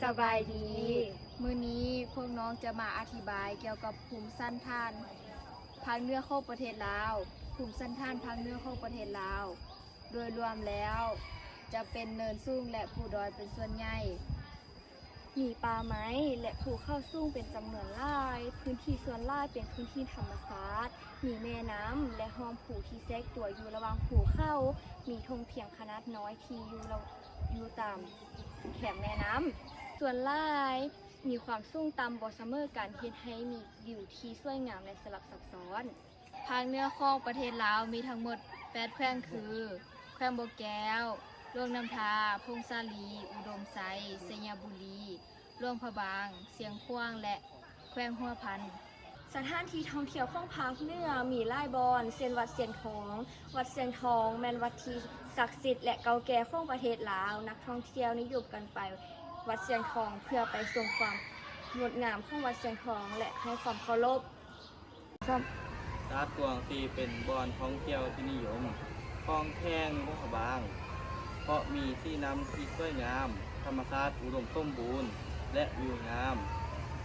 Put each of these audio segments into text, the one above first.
ສະບາຍດີ ມື້ນີ້ພວກນ້ອງຈະມາອະທິບາຍກ່ຽວກັບພູມສັນຖານພາກເໜືອຂອງປະເທດລາວ. ພູມສັນຖານພາກເໜືອຂອງປະເທດລາວ ໂດຍລວມແລ້ວຈະເປັນເນີນສູງ ແລະ ພູດອຍເປັນສ່ວນໃຫຍ່. ມີປ່າໄມ້ ແລະ ພູເຂົາສູງເປັນຈຳນວນຫຼາຍ. ພື້ນທີ່ສ່ວນຫຼາຍເປັນພື້ນທີ່ທຳມະຊາດ, ມີແມ່ນ້ຳ ແລະ ຮ່ອງພູທີ່ແຊກຕົວຢູ່ລະຫວ່າງພູເຂົາ, ມີທົ່ງພຽງຂະໜາດນ້ອຍທີ່ຢູ່ລະ ຢູ່ຕາມແຄມແມ່ນ້ຳ. ສ່ວນຫຼາຍມີຄວາມສູງຕ່ຳບໍ່ສະເໝີກັນ, ເຮັດໃຫ້ມີວິວທີ່ສວຍງາມ ແລະ ສະຫຼັບຊັບຊ້ອນ. ພາກເໜືອຂອງປະເທດລາວມີທັງໝົດແປດແຂວງຄື ແຂວງບໍ່ແກ້ວ, ຫຼວງນ້ຳທາ, ຜົ້ງສາລີ, ອຸດົມໄຊ, ໄຊຍະບູລີ, ຫຼວງພະບາງ, ຊຽງຂວາງ ແລະ ແຂວງຫົວພັນ. ສະຖານທີ່ທ່ອງທ່ຽວຂອງພາກເໜືອມີຫຼາຍບ່ອນ ເຊັ່ນ ວັດຊຽງທອງ. ວັດຊຽງທອງແມ່ນວັດທີ່ສັກສິດ ແລະ ເກົ່າແກ່ຂອງປະເທດລາວ. ນັກທ່ອງທ່ຽວນິຍົມກັນໄປວັດຊຽງທອງ ເພື່ອໄປຊົມຄວາມງົດງາມຂອງວັດຊຽງທອງ ແລະ ໃຫ້ຄວາມເຄົາລົບ. ຕາດກວາງຊີເປັນບ່ອນທ່ອງທ່ຽວທີ່ນິຍົມຂອງແຂວງຫຼວງພະບາງ ເພາະມີສີນ້ຳທີ່ສວຍງາມ, ທຳມະຊາດອຸດົມສົມບູນ ແລະ ວິວງາມ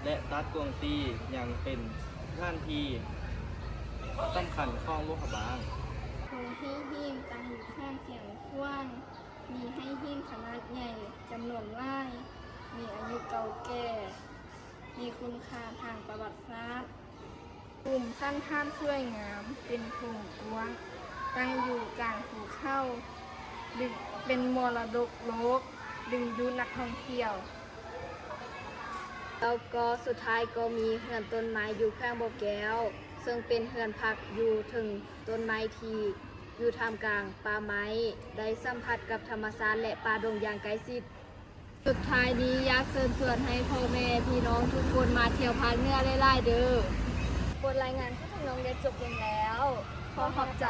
ແລະ ຕາດກວາງຊີຍັງເປັນສະຖານທີ່ສຳຄັນຂອງຫຼວງພະບາງ. ທົ່ງໄຫຫີນຕັ້ງຢູ່ແຂວງຊຽງຂວາງ ມີໄຫຫີນຂະໜາດໃຫຍ່ຈຳນວນຫຼາຍ, ມີອາຍຸເກົ່າແກ່, ມີຄຸນຄ່າທາງປະຫວັດສາດ. ພູມສັນຖານສວຍງາມ ເປັນທົ່ງກວ້າງ ຕັ້ງຢູ່ກາງພູເຂົາ ດຶງ ເປັນມໍລະດົກໂລກ ດຶງດູດນັກທ່ອງທ່ຽວ. ແລ້ວກໍສຸດທ້າຍກໍມີເຮືອນຕົ້ນໄມ້ຢູ່ແຂວງບໍ່ແກ້ວ ເຊິ່ງເປັນເຮືອນພັກຢູ່ເທິງຕົ້ນໄມ້ທີ່ຢູ່ທ່າມກາງປ່າໄມ້ ໄດ້ສຳຜັດກັບທຳມະຊາດ ແລະ ປ່າດົງຢ່າງໃກ້ຊິດ. ສຸດທ້າຍນີ້ຢາກເຊີນຊວນໃຫ້ພໍ່ແມ່ພີ່ນ້ອງທຸກຄົນມາທ່ຽວພາກເໜືອຫຼາຍໆເດີ້. ບົດລາຍງານຂອງພວກນ້ອງໄດ້ຈົບລົງແລ້ວ. ຂໍຂອບໃຈ.